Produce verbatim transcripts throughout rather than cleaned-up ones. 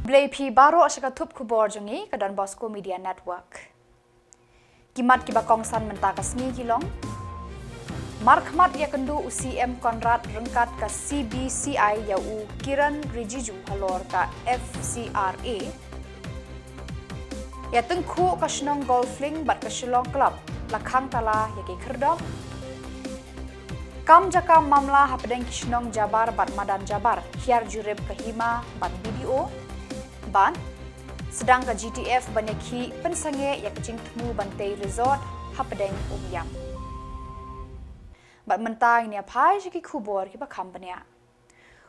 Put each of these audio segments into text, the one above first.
Khublei phi baroh sha ka thup khubor jong ngi ka Don Bosco Media Network. Ki mat kiba kongsan mynta ka sngi ki long: Markhmat ïakynduh u C M Conrad ryngkat ka C B C I ïa u Kiren Rijiju halor ka F C R A. Ïa tyngkhuh ka shnong Golfling bad ka Shillong Club la khang tala ïa ki khyrdop. Kam jaka mamla hapdeng ki shnong Jabar bad madan Jabar hiar jurip ka hima bad B D O. Bad sdang ka G T F ban ïakhih pynsangeh ïa ka jingthmu ban tei resort hapdeng Umiam. Bad mynta ngin ïa phai sha ki khubor kiba kham bniah.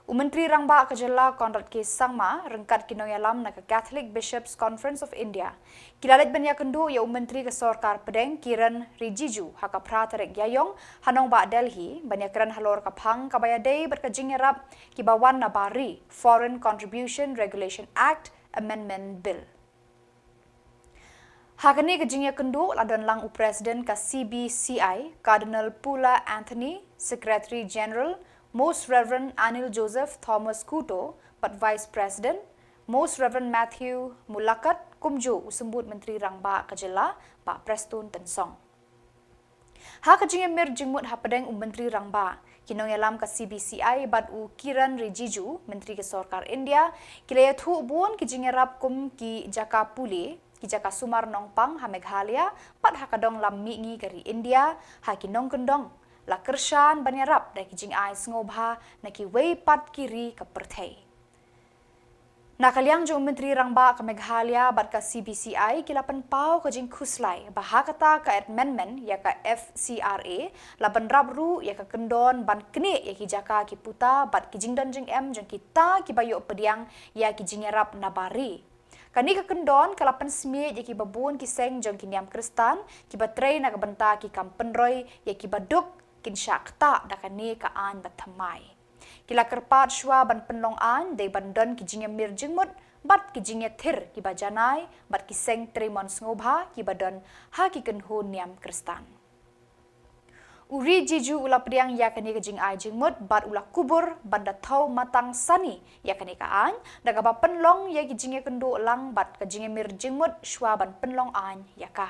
U Myntri Rangbah ka Jylla Conrad K Sangma ryngkat ki nongïalam na ka Catholic Bishops Conference of India ki la leit ban ïakynduh ïa u Myntri ka Sorkar Pdeng Kiren Rijiju ha ka phra tarik Ïaïong ha nongbah Delhi ban ïakren halor ka phang kaba ïadei bad ka jingïarap kiba wan na bar ri, Foreign Contribution Regulation Act Amendment Bill. Ha kane ka jingïakynduh la don lang u President ka C B C I, Cardinal Pula Anthony, Secretary General, Most Reverend Anil Joseph Thomas Kuto, bad Vice President, Most Reverend Matthew Mulakat, kumjuh u Symbud Myntri Rangbah ka Jylla, Bah Prestone Tynsong. Ha ka jingïamir jingmut hapdeng u Myntri Rangbah, ki nongïalam ka C B C I bad u Kiren Rijiju, Myntri ka Sorkar India, ki la ïathuh bun ki jingïarap kum ki jaka pule, ki jaka sumar nongpang ha Meghalaya bad ha ka dong lam mihngi ka ri India ha ki nongkyndong, la kyrshan ban ïarap da ki jingai sngewbha na kiwei pat ki ri ka pyrthei. Na ka liang jong u Myntri Rangbah ka Meghalaya bad ka C B C I ki la pynpaw ka jingkhuslai ba ha kata ka amendment ïa ka F C R A la bynrap ruh ïa ka kyndon ban knieh ïa ki jaka ki puta bad ki jingdon jingem jong kita kiba ïoh pdiang ïa ki jingïarap na bar ri. Kane ka kyndon ka la pynsmiej ïa kiba bun ki seng jong ki niam Khristan kiba trei na ka bynta ki kam pynroi ïa kiba duk kin shah ktah da kane ka aiñ bathymmai. Ki la kyrpad shuwa ban pynlong aiñ dei ban don ki jingïamir jingmut bad ki jingïathir kiba janai bad ki seng trei mon sngewbha kiba don ha ki kynhun niam Khristan. U Rijiju u la pdiang ïa kane ka jingai jingmut bad u la kubur ban da thew matang sani ïa kane ka aiñ da kaba pynlong ïa ki jingïakynduh lang bad ka jingïamir jingmut shuwa ban pynlong aiñ ïa ka.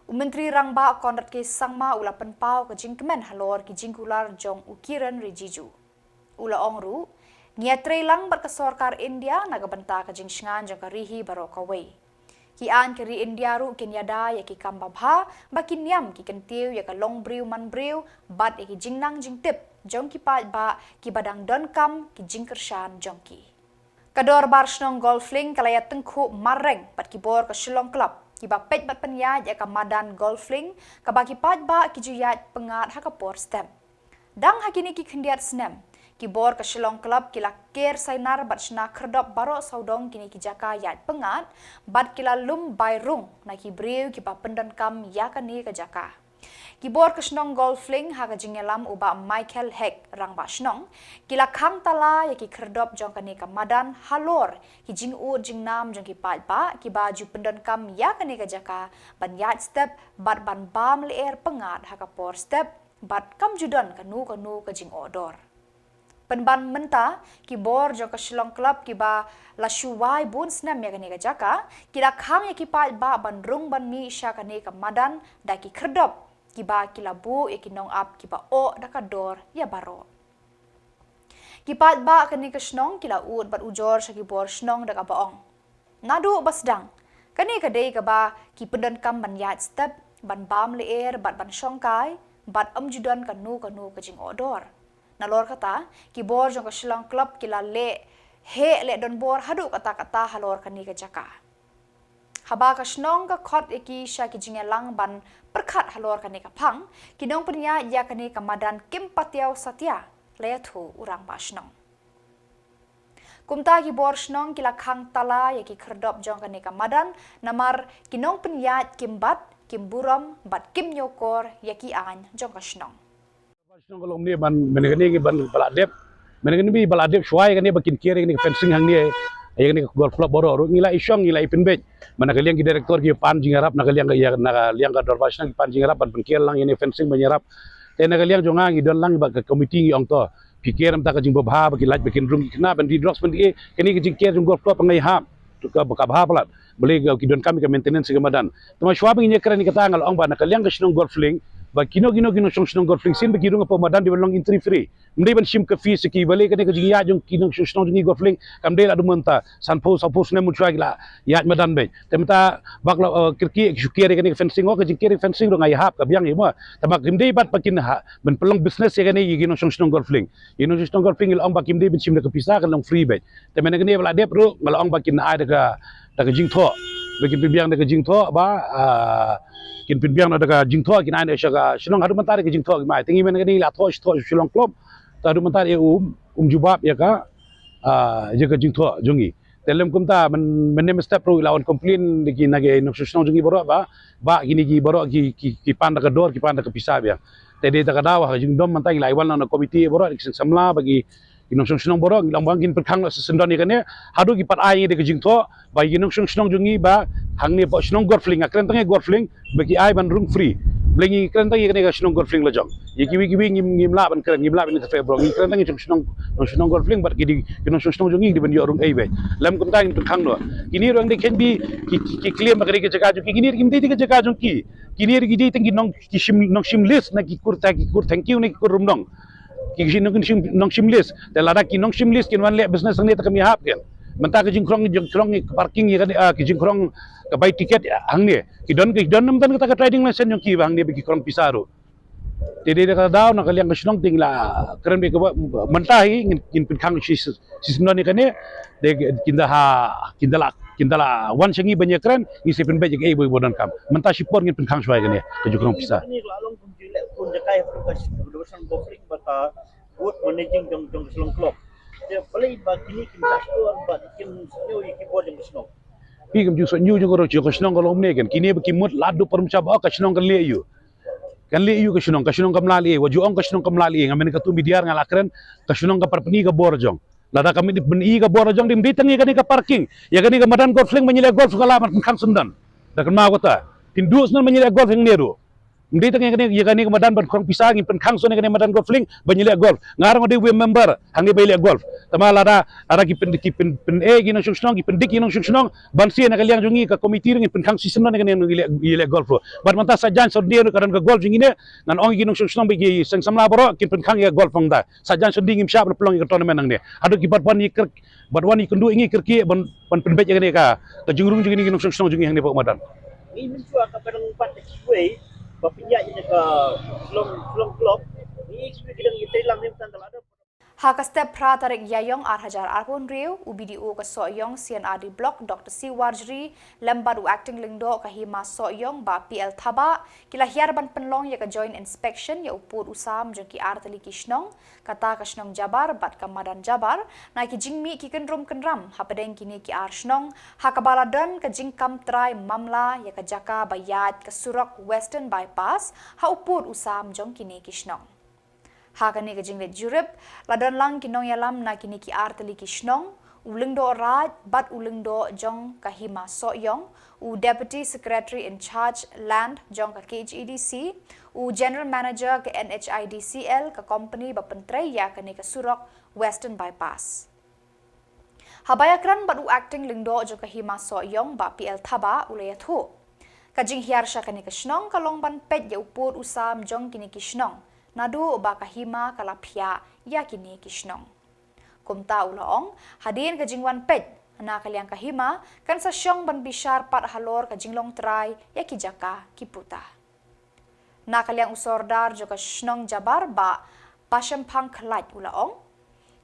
U Myntri Rangbah Conrad K Sangma u la pynpaw ka jingkmen halor ki jingkular jong u Kiren Rijiju. U la ong ruh, ngi ïatrei lang bad ka Sorkar India na ka bynta ka jingshngaiñ jong ka ri hi baroh kawei. Ki aiñ ka ri India ruh kin ïada ïa ki kam babha ba ki niam ki kyntiew ïa ka longbriew manbriew bad ïa ki jingnang jingtip jong ki paidbah kiba dang donkam ki jingkyrshan jong ki. Ka Dorbar Shnong Golfling ka la ïatyngkhuh marreng bad ki bor ka Shillong Club kiba peit bad pynïaid ïa ka madan Golfling kaba ki paidbah ki ju ïaid pyngngad ha ka por step. Dang ha kine ki khyndiat snem, ki bor ka Shillong Club ki la ker sainar bad shna khyrdop baroh sawdong kine ki jaka ïaid pyngngad bad ki la lum bai rung na ki briew kiba pyndonkam ïa kane ka jaka. Ki bor ka shnong Golfling ha ka jingïalam u Bah Michael Hek, Rangbah Shnong, ki la khang tala ïa ki khyrdop jong kane ka madan halor ki jingud jingnam jong ki paidbah kiba ju pyndonkam ïa kane ka jaka ban ïaid step bad ban bam lyer pyngngad ha ka por step bad kam ju don kano kano ka jingoh dor. Pynban mynta, ki bor jong ka Shillong Club kiba la shu wai bun snem ïa kane ka jaka ki la khang ïa ki paidbah ban rung ban mih sha kane ka madan da ki khyrdop kiba ki la buh ïa ki nongap kiba oh da ka dor ïa baroh. Ki paidbah kane ka shnong ki la ud bad ujor sha ki bor shnong da kaba ong, naduh ba sdang, kane ka dei kaba ki pyndonkam ban ïaid step, ban bam lyer bad ban shongkai bad ym ju don kano kano ka jingoh dor. Nalor kata, ki bor jong ka Shillong Club ki la leh heh leh donbor haduh katta katta halor kane ka jaka. Haba ka shnong ka khot ïa ki sha ki jingïalang ban pyrkhat halor kane ka phang, ki nongpynïaid ïa kane ka madan kim patiaw satia, la ïathuh u Rangbah Shnong. Kumta ki bor shnong ki la khang tala ïa ki khyrdop jong kane ka madan namar ki nongpynïaid kim bat, kim burom bad kim ñiewkor ïa ki aiñ jong ka shnong. Shnong ka long ne ban, mane kane ki ban ba la dep. Mane kane ba la dep shuwa ïa kane ba kin kiar ïa kane ka fencing hangne, ïa kane ka golf club baroh ruh ngi la i shong, ngi la i pynbeit. Mane ka liang ki director ki pan jingïarap na ka liang, ïa na ka liang ka dorbar shnong ki pan jingïarap ban pynkiar lang ïa kane fencing ban ïarap. Te na ka liang jong nga ngi don lang bad ka committee ngi ong to, phi ker mynta ka jingbha ba ki lait ba kin rung ki khynnah ban ri drugs ban ri, kane ka jingker jong golf club nga ïahap. To ka, ka bha palat. Balei ka, ki donkam ïa ka maintenance ïa ka madan. Te ma shuwa ba ngin ïakren ïa kata nga la ong ba na ka liang ka shnong Golf Link, ba kino kino ki nongshong shnong Golf Link sien ba ki rung hapoh madan dei ban long entry free. Ym dei ban shim ka fees ïa ki, balei kane ka jingïaid jong ki nongshong shnong jong ngi Golf Link kam dei la dum mynta, sanphew sawphew snem mynshuwa ki la ïaid madan beit. Te mynta bad la, eh, kyrkieh ki shu ker ïa kane ka fencing, oh, ka jingker ïa ka fencing ruh nga ïahap, ka biang ïa ma. Te ma kim dei pat ba kin ha ban pynlong business ïa kane ïa ki nongshong shnong Golf Link. Ïa ki nongshong shnong Golf Link ngi la ong ba kim dei ban shim da ka pisa, kan long free beit. Te mynta kane ba la dep ruh nga la ong ba kin ai da ka, da ka jingthoh. Ba kin pynbiang da ka jingthoh ba, ah, kin pynbiang da ka jingthoh, kin ai da sha ka shnong. Haduh mynta da ka jingthoh kim ai. Te ngi mynta kane la thoh, thoh sha Shillong Club. Te haduh mynta ïa um, um jubab ïa ka, ah, ïa ka jingthoh jong ngi. Te lem kumta myn, mynne mynstep ruh la wan complain da ki, na ki nongshong shnong jong ngi baroh ba, ba kine ki baroh ki, ki, ki pan da ka dor, ki pan da ka pisa biang. Te dei da ka daw ha ka jingdom mynta ngi la ai wan na komiti baroh ki seng samla ba ki, ki nongshong shnong baroh ngi la ong ba ngin pynkhang noh sa syndon ïa kane, haduh ki pat ai ïa ngi da ka jingthoh ba ki nongshong shnong jong ngi ba hangne hapoh shnong Golf Link, nga kren tang ïa Golf Link, ba ki ai ban rung free. Balei ngi kren tang ïa kane ka shnong Golf Link la jong. Ïa kiwei kiwei ngim, ngim lah ban kren, ngim lah ban interfere baroh. Ngi kren tang ïa shnong, shnong Golf Link bad ki dei, ki nongshong shnong jong ngi dei ban ïoh rung ei beit. Lem kumta ngin pynkhang noh. Kine ruh dei khein bi ki, ki, ki claim ba ka dei ka jaka jong ki. Kine ruh kim dei ka jaka jong ki. Kine ruh ki dei tang ki nong, ki shim, nongshim lease na ki kur, ta ki kur Thangkhiew na ki kur Rumnong. Ki shim nong, nongshim, nongshim lease. Te lada ki nongshim lease kin wan leh business hangne te kam ïahap kin. Mynta ka jingkhrong, jingkhrong ka parking ïa kane, ah, ka jingkhrong ka bai tiket ïa hangne. Ki don, ki don nam tan kata ka trading license jong ki ba hangne ba ki khrong pisa ruh. Te dei da ka daw na ka liang ka shnong te ngi la kren beit kaba mynta hi ngin, ngin pynkhang shi, shi, shi syndon ïa kane. Te kin da ha, kin da la, kin da la wan sha ngi ban ïakren, ngi sa pynbeit ïa kaei ba, ba donkam. Mynta shipor ngin pynkhang shuwa ïa kane ka jingkhrong pisa. Kane la long kum jinglehraiñ ka shnong Golf Link bad ka board managing jong, jong ka Shillong Club. Te balei ba kine kim shah shkor bad kim sngewthuh ïa ki board jong ka shnong. Phi, kam ju sngewthuh jong ka ro, jong ka shnong ka long kumne kan. Kine ba ki mut la dup parum shah ba ka shnong kan leh ïa u. Kan leh ïa u ka shnong, ka shnong kam lah leh, wat ju ong ka shnong kam lah leh, nga mynne katto mynta nga la kren, ka shnong ka pynpyni ka bor jong. Lada ka mynta pyni ka bor jong, ym dei tang ïa kane ka parking, ïa kane ka madan Golf Link ban ïaleh golf ka lah ban pynkhang syndon. Da kynmaw kata. Phin duh syndon ban ïaleh golf hangne ruh. Ym dei tang ïa kane, ïa kane ka madan ban khrong pisa, ngin pynkhang syndon ïa kane madan Golf Link ban ïaleh golf. Nga ruh nga dei uwei u member hangne ba ïaleh golf. Te ma lada, lada ki pyn, ki pyn, pyn, eh, ki nongshong shnong, ki pyndik ki nongshong shnong, ban sien na ka liang jong ngi ka komiti ruh ngin pynkhang shi syndon ïa kane ïaleh, ïaleh golf ruh. Bad mynta sa jan Sunday ruh ka don ka golf jong ngi ne, ngan ong ïa ki nongshong shnong bad ki seng samla baroh kin pynkhang ïa ka golf mynta. Sa jan Sunday ngim shah ban pynlong ïa ka tournament hangne. Haduh ki bad wan ïa kyrk, bad wan ïa kynduh ïa ngi kyrkieh ban, ban pynbeit ïa kane ka, ka jingrung jong ngi ki nongshong shnong jong ngi hangne hapoh madan. Ngi mynshuwa ka pynlong pat ka kiwei ba pynïaid ïa ka Shillong, Shillong Club. Ngi kiwei ki dang ïa tei lang ne mynta la da. Ha ka step phra tarik Ïaïong ar hajar arphew hynriew, u B D O ka Sohiong C and R D Block, Doctor C Warjri, lem bad u Acting Lyngdoh ka Hima Sohiong, Bah P L Thabah, ki la hiar ban pynlong ïa ka joint inspection ïa u pud u sam jong ki artylli ki shnong, kata ka shnong Jabar bad ka madan Jabar, na ki jingmih ki kynrum kynram hapdeng kine ki ar shnong, ha kaba la don ka jingkam trai mamla ïa ka jaka ba ïaid ka surok Western Bypass ha u pud u sam jong kine ki shnong. Ha kane ka jingleit jurip, la don lang ki nongïalam na kine ki artylli ki shnong, u Lyngdoh Raid bad u Lyngdoh jong ka Hima Sohiong, u Deputy Secretary in Charge Land jong ka K H A D C, u General Manager ka N H I D C L, ka company ba pyntrei ïa kane ka surok Western Bypass. Haba ïakren bad u Acting Lyngdoh jong ka Hima Sohiong, Bah P L Thabah, u la ïathuh, ka jinghiar sha kane ka shnong ka long ban peit ïa u pud u sam jong kine ki shnong, naduh ba ka hima ka la phiah ïa kine ki shnong. Kumta u la ong, hadien ka jingwan peit, na ka liang ka hima kan sa shong ban bishar pat halor ka jinglong trai ïa ki jaka ki puta. Na ka liang u Sordar jong ka shnong Jabar, Bah Pashemphang Khlait, u la ong,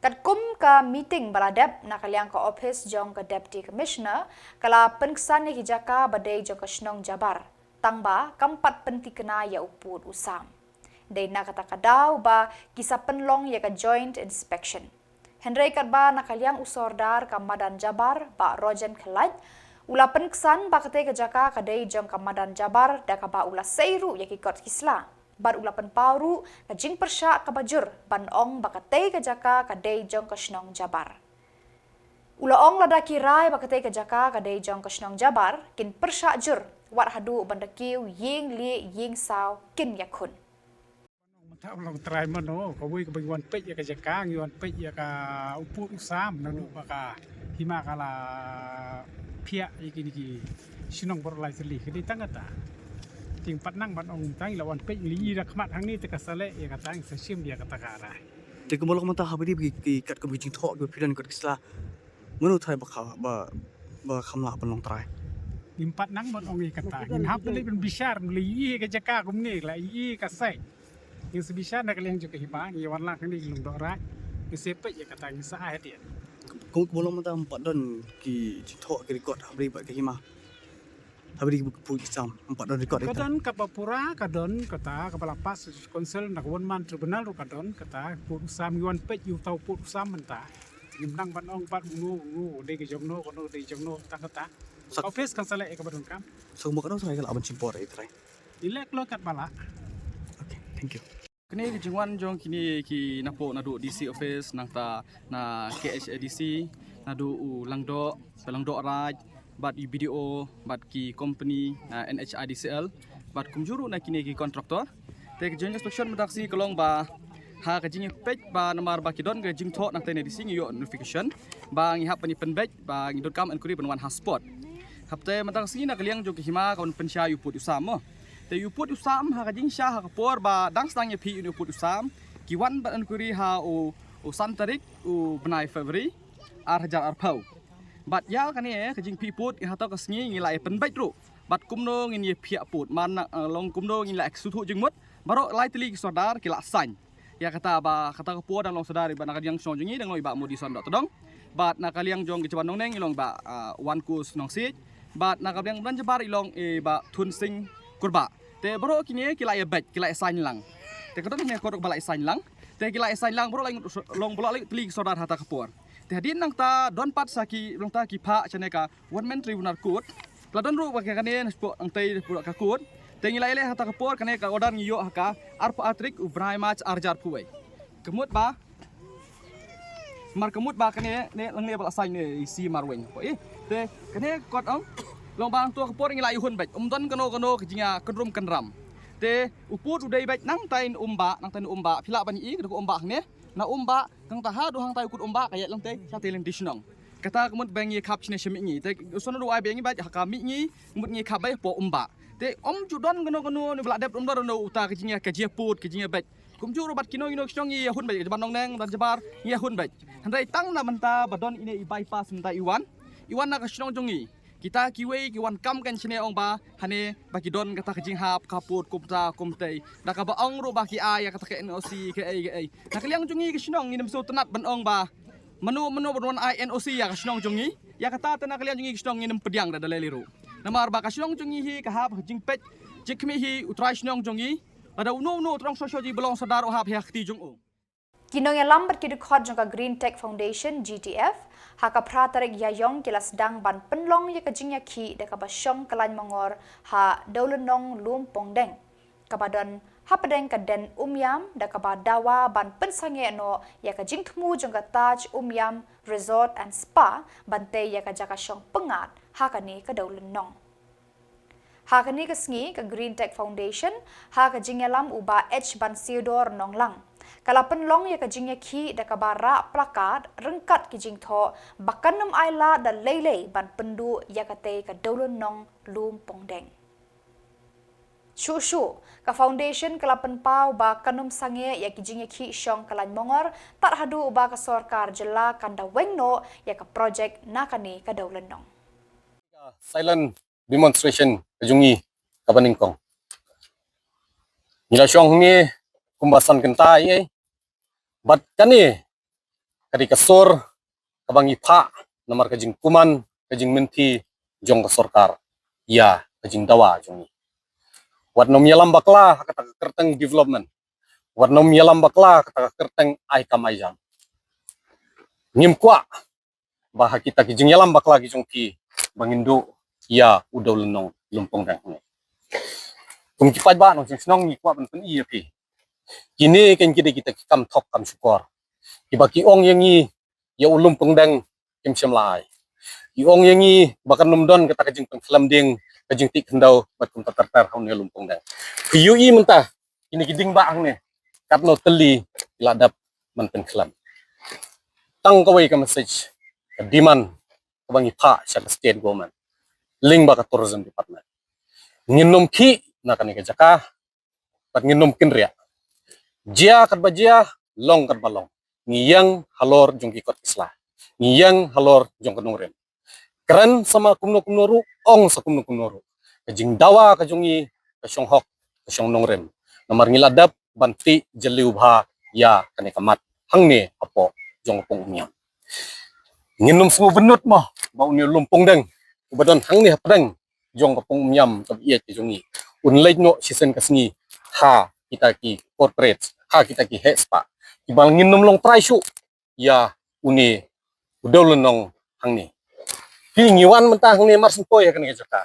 katkum ka meeting ba la dep na ka liang ka ophis jong ka Deputy Commissioner, ka la pynksan ïa ki jaka ba dei jong ka shnong Jabar, tang ba kam pat pynthikna ïa u pud u sam. Dei na kata ka daw ba ki sa pynlong ïa ka joint inspection. Hynrei katba na ka liang u Sordar ka madan Jabar, Bah Rojen Khlait, u la pynksan ba katei ka jaka ka dei jong ka madan Jabar, da kaba u la sei ruh ïa ki kot ki sla. Bad u la pynpaw ruh ka jingpyrshah kaba jur ban ong ba katei ka jaka ka dei jong ka shnong Jabar. U la ong lada ki rai ba katei ka jaka ka dei jong ka shnong Jabar, kin pyrshah jur, wat haduh ban da kiew ïing lieh ïing saw kin ïakhun. Tang long trai mano, kawei kaba ngi wan peit ïa ka jaka, ngi wan peit ïa ka u pud u sam, naduh ba ka hima ka la phiah ïa kine ki shnong baroh lai tylli, ka dei tang kata. Te ngim pat nang ban ong tang, la wan peit, ngi la ïohi da khmat hangne, te ka sa leh ïa kata, ngi sa shim ïa kata ka rai. Te kumno long mynta ha ba dei ki, ki katkum ki jingthoh kiba phi don kat ki sla. Mano trai ba kha, ba, ba kham lah ban long trai? Ngim pat nang ban ong ïa kata. Ngin hap ban leit ban bishar, ban leit ïohi ka jaka kumne, la ïohi ka site. Ngin sa bishar na ka liang jong ka hima, ngi wan lang hangne ki Lyngdoh Raid. Ngin sa peit ïa kata, ngin sa ai hadien. Kum, kumno long mynta, ym pat don ki jingthoh ki record ha ba dei bad ka hima? Ha ba dei ki pud ki sam, ym pat don record ïa kata? Ka don kaba pura, ka don kata kaba la pass Council na ka one man tribunal ruh ka don kata pud u sam, ngi wan peit ïa uta u pud u sam mynta. Ngim nang ban ong pat uno uno dei ka jong no, kano dei jong no, tang kata. Sa- Office kan sa leh ïa kaba donkam. Sa kumno kano sa ka lah ban shim por ïa trai? Ngi leh kloi katba lah. Okay, thank you. Kane ka jingwan jong kine ki napoh naduh D C office, nangta na K H A D C, naduh u Lyngdoh, Lyngdoh Raid, bad u B D O, bad ki company, ah, N H I D C L, bad kumjuh ruh na kine ki contractor. Te ka jing inspection mynta ka sngi ka long ba ha ka jingïapeit ba namar ba ki don ka jingthoh, nangta na D C ngi ïoh notification ba ngi hap ban ïa pynbeit, ba ngi donkam enquiry ban wan ha spot. Hapdeng mynta ka sngi na ka liang jong ka hima ka wan pynshai ïa u pud u sam mo. Te ïa u pud u sam ha ka jingshai ha ka por ba dang sdang ïa phiah ïa u pud u sam, ki wan ban enquiry ha u, u san tarik u bnai February ar hajar arphew. Bad ïa kane ka jingphiah pud ha kata ka sngi ngi la ïa pynbeit ruh bad kumno ngin ïa phiah pud, man na, eh, long kumno ngin la ïa sngewthuh jingmut, baroh lai tylli ki sordar ki la sign. Ïa kata ba kata ka por dang long sordar ba na ka liang shnong jong ngi dang long i Bah Modison Dohtdong. Bad na ka liang jong ka jaban Nongneng i long i Bah, ah, Wankus Nongsiej. Bad na ka liang Ranjabari i long i Bah Thunsing Kurbah. Te baroh kine ki la ïa beit, ki la ïa sign lang. Te ka don ne ka ruh ba la ïa sign lang. Te ki la ïa sign lang baroh lai ngut, long baroh lai tylli ki sordar ha kata ka por. Te hadien nangta don pat sa ki, nangta ki phah shane ka one man tribunal court. La don ruh ba ka kane na spot nangtai pura ka court. Te ngi la ïaleh ha kata ka por, kane ka order ngi ïoh ha ka arphew ar tarik u bnai March ar hajar arphew wei. Ka mut ba, mar ka mut ba kane ne lang ne ba la sign ne i C Marwein. Ko i. Te kane kot ong long ba hangto ka por ngi la ïa hun beit. Um don kano kano ka jingïakynrum kynram. Te u pud u dei beit nangtai na Umbah, nangtai na Umbah. Phi lah ban i ka dei ka Umbah hangne. Na Umbah, kata haduh hangtai u kut Umbah ka ïaid lang te sha te lynti shnong. Kata ka mut ba ngi khap shane sha Mihngi. Te u sngewdon ruh ai ba ngi beit ha ka Mihngi, mut ngi khap beit hapoh Umbah. Te ym ju don kano kano ne ba la dep, ym don kano uta ka jingïa, ka jingïapud, ka jingïabeit. Kumjuh ruh bad kino kino ki shnong ngi ïa hun beit, jaban Nongneng, Ranjabari ngi ïa hun beit. Hynrei tang na mynta ba don ine i bypass mynta i wan, i wan na ka shnong jong ngi. Kita kiwei ki wan kam kan shane ong ba hane ba ki don kata ka jinghap ka pud kumta kumtei. Da kaba ong ruh ba ki ai ïa kata ka N O C kaei kaei. Na ka liang jong ngi ka shnong ngim sngewtynnat ban ong ba mano mano ban wan ai N O C ïa ka shnong jong ngi. Ïa kata te na ka liang jong ngi ka shnong ngim pdiang da da lei lei ruh. Namar ba ka shnong jong ngi hi ka hap ha ka jingpeit jingkhmih hi u trai shnong jong ngi. Lada uno uno u trai shnong shuh shuh jong ngi ba long sordar u hap ha ka kti jong u. Ki nongïalam bad ki dkhot jong ka Green Tech Foundation, G T F, ha ka phra tarik Ïaïong ki la sdang ban pynlong ïa ka jingïakhih da kaba shong ka lain mongor ha Dewlynnong Lumpongdeng, kaba don hapdeng ka den Umiam, da kaba dawa ban pynsangeh noh ïa ka jingthmu jong ka Taj Umiam Resort and Spa ban tei ïa ka jaka shong pyngngad ha kane ka Dewlynnong. Ha kane ka sngi ka Green Tech Foundation, ha ka jingïalam u Bah H Bansiewdor Nonglang, ka la pynlong ïa ka jingïakhih da kaba rah placard ryngkat ki jingthoh ba kan ym ailad da lei lei ban pynduh ïa katei ka Dewlynnong Lumpongdeng. Shuh shuh, ka foundation ka la pynpaw ba kan ym sangeh ïa ki jingïakhih shong ka lain mongor tad haduh ba ka sorkar jylla kan da weng noh ïa ka project na kane ka Dewlynnong. Silent demonstration ka jong ngi kaba nyngkong. Ngi la shong hangne kumba san kynta ïa, bad kane ka dei ka sur kaba ngi phah namar ka jingkuman ka jingmynti jong ka sorkar ïa ka jingdawa jong ngi. Wat nym ïalam bakla ha kata ka kyrteng development. Wat nym ïalam bakla ha kata ka kyrteng ai kam ai jam. Ngim kwah ba ha kita ki jingïalam bakla ki jong phi ba ngin duh ïa u Dewlynnong Lumpongdeng hangne. Kum ki paidbah nongshong shnong ngi kwah ban pyni ïa phi. Kine kan ki dei kita ki kam thok kam shukor. Kiba ki ong ïa ngi ïa u Lumpongdeng kim shym la ai. Ki ong ïa ngi ba kan nym don kata ka jingpynkhlem dieng, ka jingtih khyndew bad kumta ter ter ha une Lumpongdeng. Phi ïohi mynta kine ki ding ba hangne. katno tylli ki la dep ban pynkhlem. Tang kawei ka message, ka demand kaba ngi phah sha ka state government lyngba ka tourism department. Ngin nym khih na kane ka jaka bad ngin nym kynriah. Jia katba jia, long katba long, ngi ïeng halor jong ki kot ki sla, ngi ïeng halor jong ka nongrim. Kren sa ma kumno kumno ruh, ong sa kumno kumno ruh, ka jingdawa ka jong ngi ka shong hok, ka shong nongrim. Namar ngi la dep ban tih jylliew bha ïa kane ka mat hangne hapoh jong ka pung Umïam. Ngin nym sngewbynnud mo ba une u Lum Pongdeng uba don hangne hapdeng jong ka pung Umïam kaba ïeit ka jong ngi un leit noh shisien ka sngi ha kita ki corporate, ha kita ki heh spah, kiba ngin nym long trai shuh ïa une u dewlynnong hangne. Phi, ngi wan mynta hangne mar syn poi ha kane ka jaka,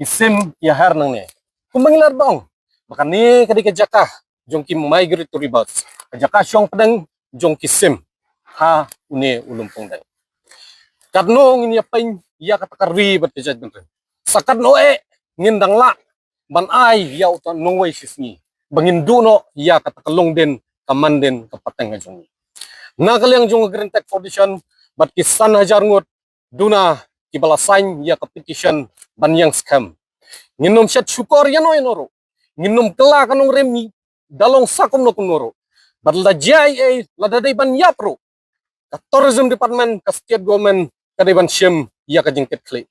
ki sim ïa her nangne. Kumba ngi la ong ba kane ka dei ka jaka jong ki migratory birds, ka jaka shong pdeng jong ki sim ha une u Lum Pongdeng. Katno ngin ïa pyn ïa kata ka ri bad ka jaitbynriew? Sa katno eh ngin dang lah ban ai ïa uta u nongwei shisngi ba ngin duh noh ïa kata ka longdien, ka mandien, ka pateng ka jong ngi? Na ka liang jong ka Green Tech Foundation bad ki san hajar ngut duna kiba la sign ïa ka petition ban ïeng skhem, ngin nym shet shukor ïano ïano ruh, ngin nym kylla ka nongrim da long sa kumno kumno ruh. Bad lada jia ei ei, lada dei ban ïap ruh, ka tourism department, ka state government ka dei ban shim ïa ka jingkitkhlieh.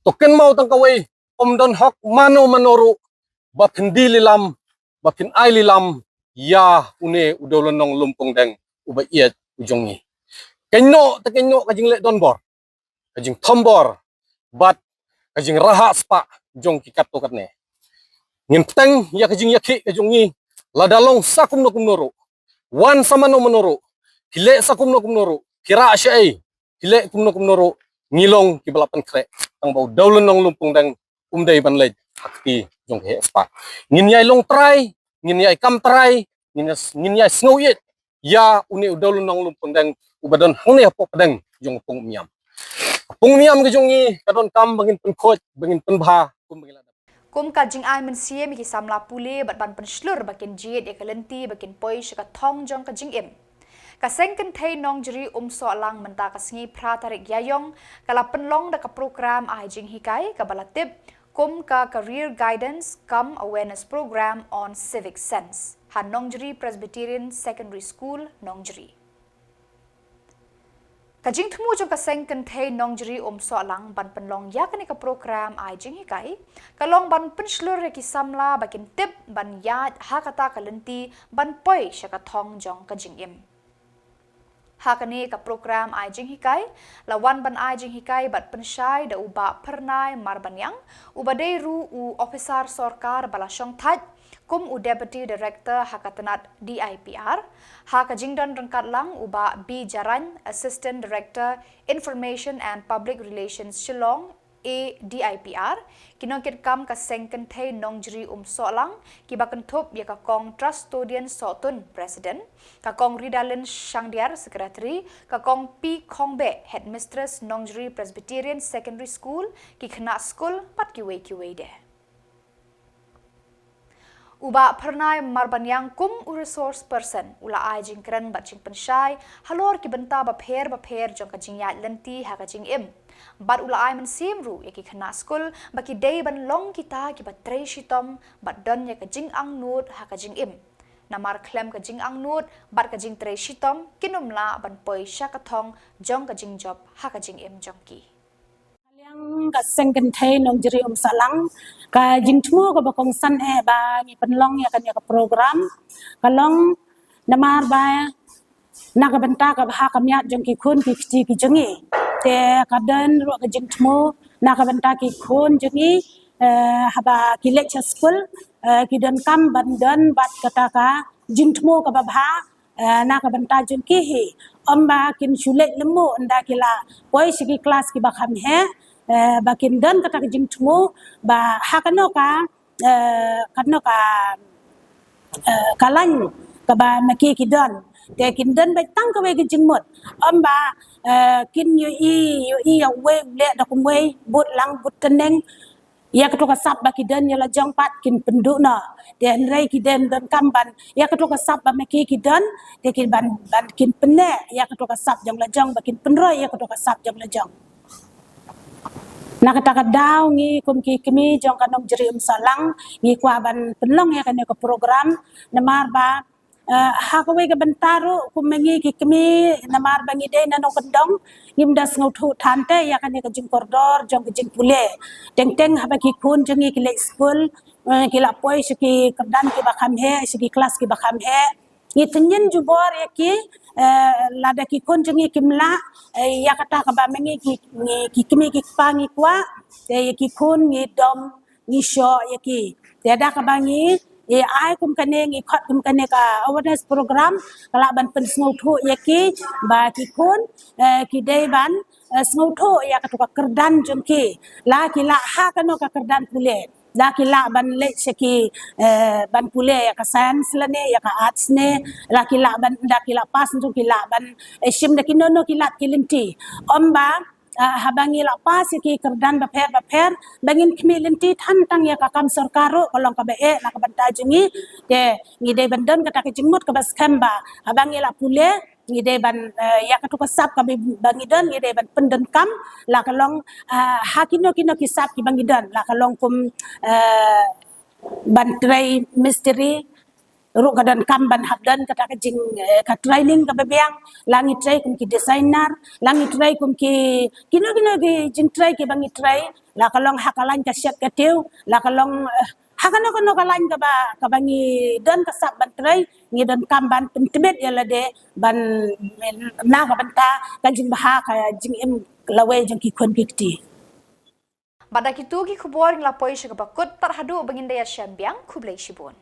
To kynmaw tang kawei, ym don hok mano mano ruh ba phin die lilam, ba phin ai lilam ïa une u dewlynnong Lum Pongdeng uba ïeit u jong ngi. Kynnoh te kynnoh ka jingleh donbor, ka jingthombor bad ka jingrhah spah jong ki katto katne. Ngin bteng ïa ka jingïakhih ka jong ngi, lada long sa kumno kumno ruh, wan sa mano mano ruh, phi leh sa kumno kumno ruh, phi rah shaei, phi leh kumno kumno ruh, ngi long kiba la pynkhreh tang ba u dewlynnong Lum Pongdeng um dei ban leit ha kti jong ki heh spah. Ngin ïai long trai, ngin ïai kam trai, ngin ïai, ngin ïai sngew ïeit ïa une u dewlynnong Lum Pongdeng uba don hangne hapoh pdeng jong ka pung Umïam. Ka pung Umïam ka jong ngi ka donkam ba ngin pynkhuid, ba ngin pynbha kumba ngi la dep. Kum ka jingai mynsiem ïa ki samla pule bad ban pynshlur ba kin jied ïa ka lynti ba kin poi sha ka thong jong ka jingim. Ka seng kynthei Nongjri Umsohlang mynta ka sngi phra tarik Ïaïong ka la pynlong da ka program ai jinghikai kaba la tip kum ka Career Guidance cum Awareness Program on Civic Sense ha Nongjri Presbyterian Secondary School, Nongjri. Ka jingthmu jong ka seng kynthei Nongjri Umsohlang ban pynlong ïa kane ka program ai jinghikai ka long ban pynshlur ïa ki samla ba kin tip ban ïaid ha kata ka lynti ban poi sha ka thong jong ka jingim. Ha kane ka program ai jinghikai la wan ban ai jinghikai bad pynshai da u Bah Phyrnai Marbaniang, uba dei ruh u ophisar sorkar ba la shongthait kum u Deputy Director ha ka tnat D I P R, ha ka jingdon ryngkat lang u Bah B Jarain, Assistant Director, Information and Public Relations, Shillong, A D I P R, ki nongkitkam ka seng kynthei Nongjri Umsohlang, kiba kynthup ïa ka Kong Trustodian Sohtun, President, ka Kong Ridalin Shangdiar, Secretary, ka Kong P Khongbeh, Headmistress, Nongjri Presbyterian Secondary School, ki khynnah skul bad kiwei kiwei de. U Bah Phyrnai Marbaniang kum u resource person u la ai jingkren bad jingpynshai halor ki bynta bapher bapher jong ka jingïaid lynti ha ka jingim. Bad u la ai mynsiem ruh ïa ki khynnah skul ba ki dei ban long kita kiba trei shitom bad don ïa ka jingangnud ha ka jingim. Namar khlem ka jingangnud bad ka jingtrei shitom kin ym lah ban poi sha ka thong jong ka jingjop ha ka jingim jong ki. Liang ka seng kynthei Nongjri Umsohlang, ka jingthmu kaba kongsan eh ba ngi pynlong ïa kane ka program ka long namar ba na ka bynta ka bha ka miat jong ki khun ki kti ki jong ngi. Te ka don ruh ka jingthmu na ka bynta ki khun jong ngi, eh, haba ki leit sha skul, eh, ki donkam ban don bad kata ka jingthmu kaba bha, eh, na ka bynta jong ki hi. Ym ba kin shu leit lyngngoh ynda ki la poi sha ki klas kiba kham heh, eh, ba kin don kata ka jingthmu ba ha kano ka, eh, kano ka, eh, ka lain kaba ma ki ki don. Te kin don beit tang kawei ka jingmut. Ym ba, eh, kin ïohi, ïohi ïa uwei u leh da kumwei, bud lang bud tneng. ïa kato ka sap ba ki don ïa la jong pat kin pynduh noh. Te hynrei ki don donkam ban ïa kato ka sap ba ma ki ki don, te kin ban ban kin pynneh ïa kato ka sap jong la jong ba kin pynroi ïa kato ka sap jong la jong. Na kata ka daw ngi kum ki kmie jong ka Nongjri Umsahlang ngi kwah ban pynlong ïa kane ka program namar ba, eh, ha kawei ka bynta ruh kum ma ngi ki kmie namar ba ngi dei na nongkyndong, ngim da sngewthuh than te ïa kane ka jingkordor jong ka jingpule. Teng teng haba ki khun jong ngi ki leit skul, eh, ki la poi sha ki kyrdan kiba kham heh, sha ki klas kiba kham heh, ngi tynjin jubor ïa ki, eh, lada ki khun jong ngi kim lah, eh, ïa kata kaba ma ngi ki, ngi ki kmie ki kpa ngi kwah, te ïa ki khun ngi dom ngi shoh ïa ki. Te da kaba ngi, eh, ai kum kane, ngi khot kum kane ka awareness program ka lah ban pynsngewthuh ïa ki ba ki khun, eh, ki dei ban, eh, sngewthuh ïa kato ka kyrdan jong ki. La ki lah ha kano ka kyrdan pule, la ki lah ban leit sha ki, eh, ban pule ïa ka science lane ïa ka arts ne, la ki lah ban, da ki lah pass jong ki lah ban, eh, shim da ki nono ki lad ki lynti. Ym ba, eh, haba ngi lah pass ïa ki kyrdan bapher bapher ba ngin khmih lynti than tang ïa ka kam sorkar ruh ka long kaba eh na ka bynta jong ngi. Te ngi dei ban don kata ka jingmut kaba skhem ba haba ngi lah pule ngi dei ban, eh, ïa kato ka sap kaba ngi don ngi dei ban pyndonkam, la ka long, eh, ha kino kino ki sap kiba ngi don, la ka long kum, eh, ban trei mistri ruh ka donkam ban hap don kata ka jing, eh, ka training kaba biang, la ngi trei kum ki designer, la ngi trei kum ki kino kino ki jingtrei kiba ngi trei, la ka long ha ka lain ka shet ka tiew, la ka long, eh, ha kano kano ka lain kaba, kaba ngi don ka sap ban trei, ngi donkam ban pyntbit ïa lade ban na ka bynta ka jingbha ka jingim lawei jong ki khun ki kti. Bad da kitu ki khubor ngi la poi sha kaba kut, tad haduh ba ngin da ïashem biang, khublei shibun.